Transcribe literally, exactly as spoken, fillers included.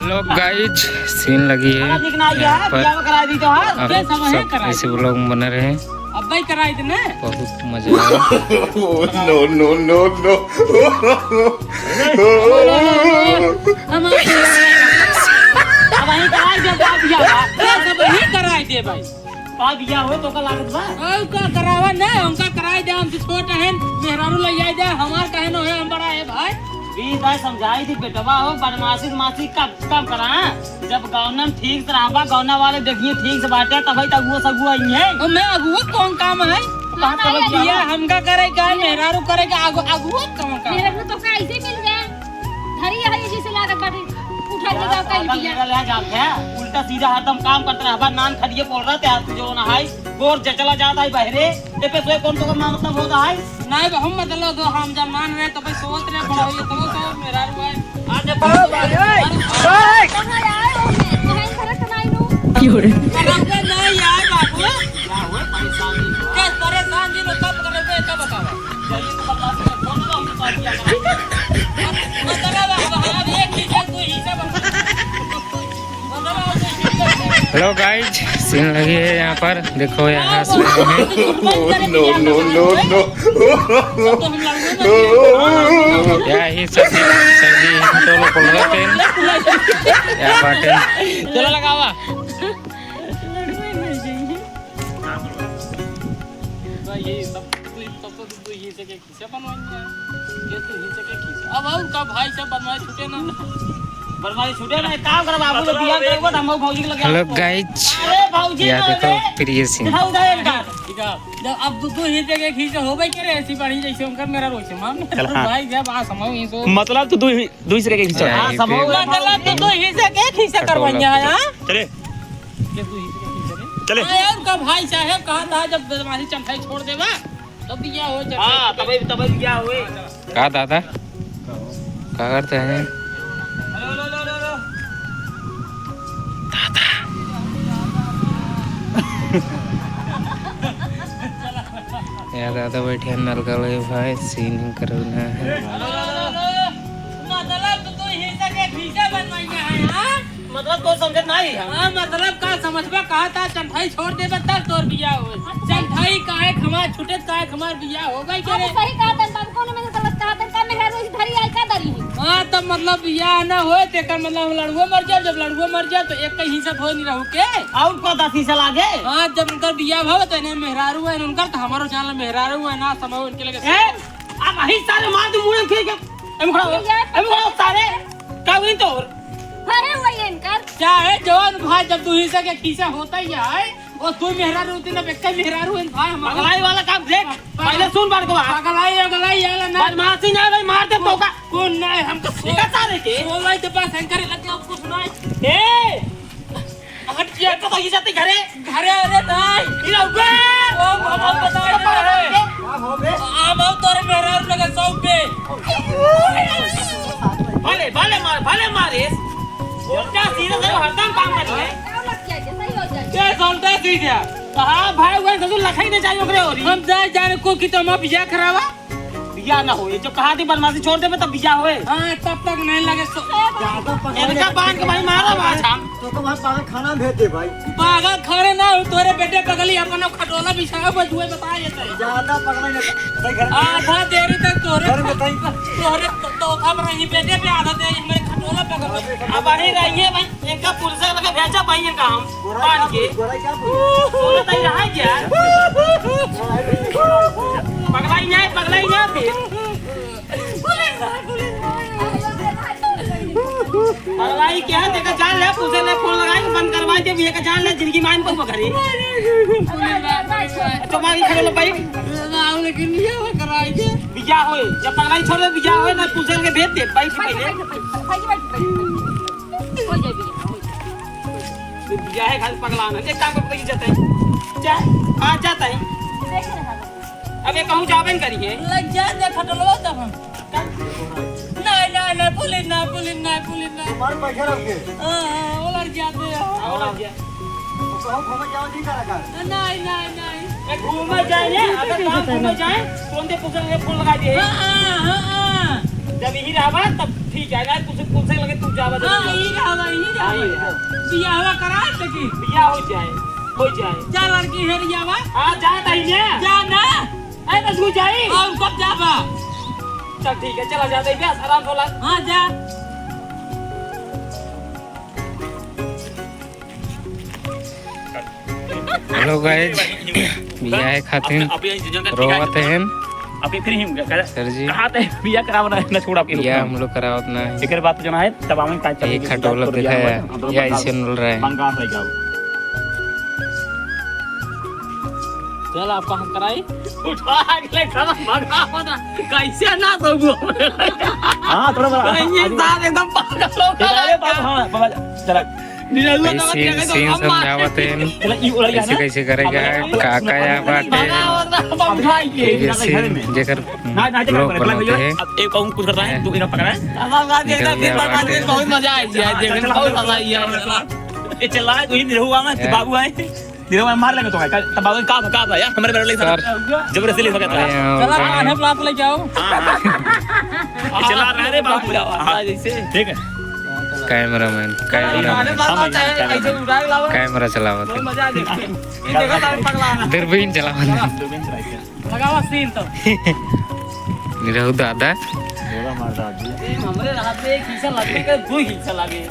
Hello guys, scene लगी है यहाँ पर। आप सब ऐसे vlog में बने रहें। अब भाई कराई देना। बहुत मजा आया। Oh, no, no, no, no। हम अब वहीं कराई दे, बाप, या बाप। बस अब वहीं कराई दे भाई। का बियाह हो तो का लागत बा? और का करावा ना, उनका कराई दे, हमसे छोट हैं, मेहरारू लइ जाए दे, हमार काहे न होए, हम बड़ा है भाई। बीस बार समझाई थी बेटवा हो, बदमाशी उदमाशी कम, कम करा। जब गौना में ठीक से रहबा, गौना वाले देखिए ठीक से बाटे, तब भाई अगुआ सगुआ आई है। तो मैं अगुआ कौन काम है? कहाँ ना, तब ना, बियाह ना। हमका करे का, मेहरारू करे का, अगु-, अगुआ कौन काम है? मेहरारू तो का ऐसे मिल जाए। धरी है, जैसे लागत बाटे, उठा के जाओ, कहीं पागल दिया। मेरा ले जात है, उल्टा सीधा हरदम काम करत रहबा, नान खदिए बोल रहा थे, आज तू जो ना है, गोर जचला जाता है बहरे, ते पे सोए कौन तो का मतलब होता है? नहीं, हम मतलब तो हम जब मान रहे, तो भाई सोच रहे, बड़ा हो, ये तो, तो मेरा रुआ है। आज देखो, भाई, भाई, भाई। कहाँ आए हो? कहाँ घर से नहीं लो? क्यों रे? अरे नहीं यार बाबू। क्या हुआ? परेशान नहीं हुआ? क्या परेशान नहीं हो? कब करबे, कब बतावा? Hello guys, scene लगी है यहाँ पर, देखो यहाँ से आए हैं। Oh, no, no, no, no। या ही सर्दी, सर्दी हिंटोल खोल रहे थे। या बाटे। चलो लगावा। ये सब, सब तो तू ये से के खींचा बनवाएंगे यार। ये तो खींचा के खींचा। अब और का भाई, सब बनवाए छूटे ना। बनवाए छूटे ना, एक काम कर बाबू, मतलब बियाह एक करबो त हम भौजी के लगे Hello आओ। Guys, अरे भौजी या ना देखो रे। प्रिय सिंह। दिखाओ उधर एक बार। ठीक है, जब अब तू, तू ही जगह खींचा हो भाई, के रे ऐसी बड़ी जैसे उनका मेरा रोचे मान। चल, हाँ। भाई जब आ समझ ये सो मतलब तू दू ही, दू ही जगह खींचा। हाँ, हाँ, समझ ये मतलब तू, तू ही जगह खींचा करवाइया है, हाँ? चले। ये तू ही जगह खींचा रे। चले। हाँ, यार, उनका भाई साहब कहा था जब बदमाशी चंठाई छोड़ देवा। तब बियाह हो, जब हाँ, तब, तब बियाह होए। का दादा? का करते हैं? हेलो, हेलो, हेलो, हेलो, हेलो। दादा। यार, दादा बैठे हैं, नलका लगे भाई, scene करना है। हेलो, हेलो, हेलो, हेलो। मतलब तू, तू ही से के खींचा बनवाइया है, हाँ? मतलब तो समझत नाही है। हाँ, मतलब का समझबा, कहा था चंठाई छोड़ देबे तब तोर बियाह होए। चंठाई काहे खमा छूटे, काहे खमार बियाह हो गई हाँ, करे? तो सही कहा तन बाबू, कौन में गलत कहा तन, का मेहरारू ऐसी धरी आई, का धरी है? हाँ, तब मतलब बियाह ना होए, तेकर मतलब हम लड़ुआ मर जाए, जब लड़ुआ मर जाए तो एक का हिस्सा धोए नहीं रहू के? और का दस हिस्सा लागे? हाँ, जब उनकर बियाह भवे तो इन्हें मेहरारू है, उनकर तो हमारो जान मेहरारू है ना, समय उनके लगे ए, अब वही सारे मार दे मुड़न खींच के। एम खड़ा हो, ये एम खड़ा हो सारे, का हुई तोर? अरे वही इनकर। क्या है जवान भाई, जब तू हिस्सा के खीसा होता ही है, वो तू मेहरारू होती ना, बेटा मेहरारू है भाई हमारा। पगलाई वाला काम देख, पगलाई पहले सुन बात को बात। पगलाई, पगलाई वाला ना। बदमाशी ना भाई, मार दे तो का। कौन ना है, हम तो ठीक है सारे के। सोलाई के पास एंकर लग गया, कुछ ना है। ए! हट गया। तो ये जाते घरे। घरे, अरे नहीं। इधर बे। ओ, बाबा, बता दे। का हो बे? हम आओ तोरे मेहरारू लगे सौंप दे। भले, भले मार, भले मारे। उल्टा सीधा से हरदम काम करी है। क्या उल्टा सीधा? हाँ भाई, वो ससुर लखाई नहीं चाहिए ओकरे ओरी। हम जाए जाने को कि तुम अब या करावा। बियाह ना होए, जब कहा थी बदमाशी छोड़ देबे तब बियाह होए। हाँ, तब तक नहीं लगे सो। ज्यादा पकड़ इनका ले। बांध के भाई मारा मार हम। तो तुम हम पागल खाना भेज दे भाई। पागल खाने ना हो, तोरे बेटे पगली अपन खटोला बिछाया हुआ जुए बता ये तो। ज्यादा पकड़े ना, भाई घर में। आधा देरी तक तोरे घर में बताई। तोरे तो, तो अब रही बेटे पे आधा देरी हमारे खटोला पकड़। अब वहीं रहिए भाई। इनका पुलिस लगे भेजा भाई इनका हम गोरा बांध क्या के। बोल-, गोरा क्या बोल-, सोना तई रहा है क्या? पगलाई ना है, पगलाई ना है फिर। पगलाई क्या है? देखा जान ले, पुलिस ने फोन लगाई, बंद करवा दे, ये का जान ले, जिंदगी मान पर घरे। तुम्हारी खड़े लो भाई। लेकिन ये वो कराई दे। बिया होए, जब पगलाई छोड़ दे, बिया होए ना, पुलिस के भेज दे, भाई बैठ, पहले। बैठ, बैठ, बैठ, बैठ, बैठ। हो जाए बिया, हो जाए। तू बिया है, खाली पगला ना। एक काम कर, पकड़ जाता है। जा, हाँ, जाता है। देख रहा है। अब ये कहूँ जाबे न करिए। लग जा, जा, खटलो तब हम। नहीं, नहीं, नहीं, पुलिस ना, पुलिस ना, पुलिस ना। मार बैठे रह के। हाँ, हाँ, वो लड़ जाते हैं। हाँ, वो लड़ गया। तो कहूँ घूमे जाओ, नहीं करा कर। नहीं, नहीं, नहीं। ए, घूमे जाए, अगर कहाँ घूमे जाए, तुरंते पुलिस के फोन लगा दिए। हाँ, हाँ, हाँ, हाँ। जब यही रहबा, तब ठीक है, अगर कुछ पूछे लगे, तू जावा, हाँ, जावा। ई जावा, ई जावा। हाँ, ई जावा। बियाहवा करा सकी। बियाह हो जाए, हो जाए। जा लड़की हेरियावा। हाँ, जा तही ने। जा ना। ए, बस हो जाए। और कब जावा? चल ठीक है, चला जाते हैं, बस आराम से ला। हाँ, जा। Hello guys, बियाह खातिर रोवत हैं। अभी फिर ही कहा, सर जी। कहा थे बियाह करावना है, ना छोड़ा आपके बियाह हम लोग करावत ना है। एक बात तो जाना है, तब आवन का एक खटोला देखा है, या ऐसे मिल रहा है। बंगाल रह गया। चल, आपका हम कराई। उठा के ले, खड़ा भगा होता। कैसे ना सोबू? हाँ, थोड़ा बड़ा। ये साथ एकदम पागल हो गया। अरे बाबा, हाँ, बाबा, चला। ऐसे scene समझावत हैं, चला, ये उड़ा ऐसे ना। कैसे करेगा, का का या बाटे। भगा होता, भगा ये। ये scene जेकर ना, ना, vlog बनाते हैं। अब एक और कुछ करता है, तू इधर पकड़ा है। अब भगा ये, एकदम एकदम बाटे। बहुत मजा आई है, देखने में बहुत मजा आई है। ये चला, तू ही निरहुआ में, बाबू आए। दिलो में मार लेंगे तो भाई, तब बाबू का, का था यार, हमारे बेटा ले सर। जबरदस्ती ले सकता है। अरे, हाँ, चला, भाई। कान्हे पे लात लेके आओ। हाँ, हाँ। चला रहा रे बाबू। हाँ, जैसे। ठीक है। Cameraman, cameraman। हाँ, हाँ, हाँ, ऐसे उड़ा के लाओ। Camera चलावत है। मजा आ जाए। ये देखो, तार पगला। दूरबीन चलावत है। दूरबीन चलाइए। लगावा scene तो। निरहू दादा। बोला मार दादी। ए, हमरे हाथ में एक हिस्सा लगे के दो हिस्सा लगे।